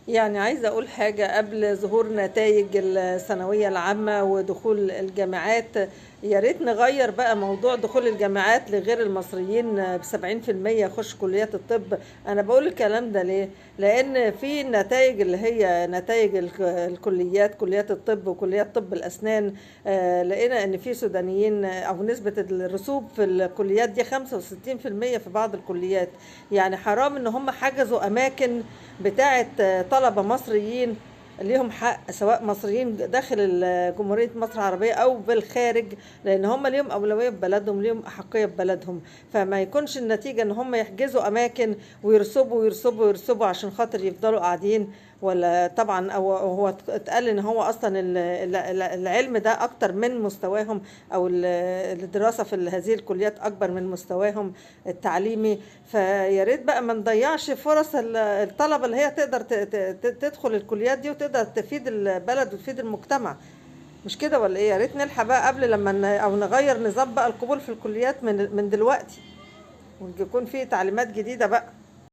يعني عايزة أقول حاجة قبل ظهور نتائج الثانوية العامة ودخول الجامعات، يا ريت نغير بقى موضوع دخول الجامعات لغير المصريين ب70% يخش كليات الطب. أنا بقول الكلام ده ليه؟ لأن في النتائج اللي هي نتائج الكليات، كليات الطب وكليات طب الأسنان، لقينا إن في سودانيين، أو نسبة الرسوب في الكليات دي 65% في بعض الكليات. يعني حرام إن هم حجزوا أماكن بتاعة طلبة مصريين ليهم حق، سواء مصريين داخل جمهورية مصر العربية أو بالخارج، لأن هم ليهم أولوية في بلدهم، ليهم أحقية في بلدهم. فما يكونش النتيجة إن هم يحجزوا أماكن ويرسبوا ويرسبوا ويرسبوا عشان خاطر يفضلوا قاعدين. ولا طبعا أو هو اتقال إن هو أصلا العلم ده أكتر من مستواهم، أو الدراسة في هذه الكليات أكبر من مستواهم التعليمي. فيا ريت بقى ما نضيعش فرص الطلبة اللي هي تقدر تدخل الكليات دي وتقدر تفيد البلد وتفيد المجتمع، مش كده ولا ايه؟ يا ريت نلحق بقى قبل لما او نغير نظام بقى القبول في الكليات من دلوقتي، ويكون في تعليمات جديدة بقى.